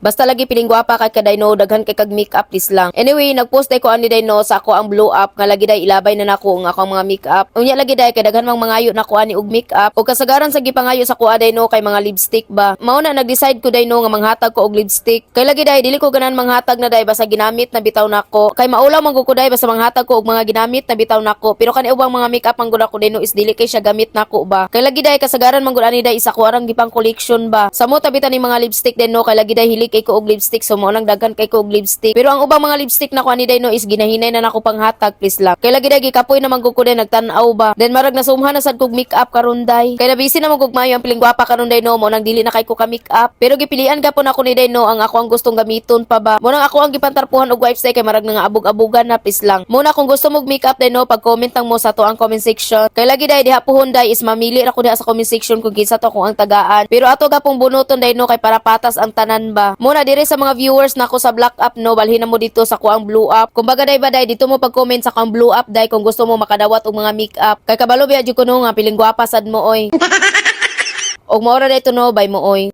Basta lagi piling gwapa kay ka, day, no, daghan kay kag makeup, please lang. Anyway, nagpost day ko ani, day, no, sa ako ang blue app nga lagi day ilabay na nako ang akong mga makeup. Unya lagi day kay daghan mang mangayo nako ani og makeup. Og kasagaran sa gipangayo sa kuha, day, no, kay mga lipstick ba. Mao na nag-decide ko, day, no, nga manghatag ko og lipstick. Kay lagi day dili ko ganan manghatag na day basta ginamit na bitaw nako. Kay maulaw man gud ko day basta manghatag ko og mga ginamit na bitaw nako. Pero kani ubang mga makeup man gud ako, day, no, is dili kay siya gamit nako ba. Kay lagi day kasagaran man gud ani day isa ko arang gipang collection ba. Sa tabi ni mga lipstick din, no, kay lagi day hilig kay ko og lipstick, so mao nang daghan kay ko og lipstick. Pero ang ubang mga lipstick nako ani, day, no, is ginahinay na nako panghatag, please lang. Kay lagi day gikapoy naman gud ko day nagtan-aw ba. Then marag nasumhan na sad kog makeup karon day. Kay nabisi na man gud maayo ang piling gwapa karon, day, no, mao nang dili na kay ko ka makeup. Pero gipilian gapon ako ni day, no, ang ako ang gustong gamiton pa ba. Mao nang ako ang gipantarpuhan og wipes day kay marag nga abog-abugan na, please lang. Mao na kung gusto mo makeup, day, no, pag-comment lang mo sa ato ang comment section. Kay lagi day diha puhon day is mamili ra ko diha sa comment section kung kinsa to akong ang tagaan. Pero ato gapong bunuton, day, no, kay para patas ang tanan ba. Muna dire sa mga viewers nako sa Black App, no, balhin na mo dito sa kuang Blue App. Kumbaga day ba day dito mo pag-comment sa kuang Blue App day kung gusto mo makadawat og mga makeup. Kay kabalo biya jud ko no nga piling gwapa sad mo oy. Og mao ra day to, no, bye mo oy.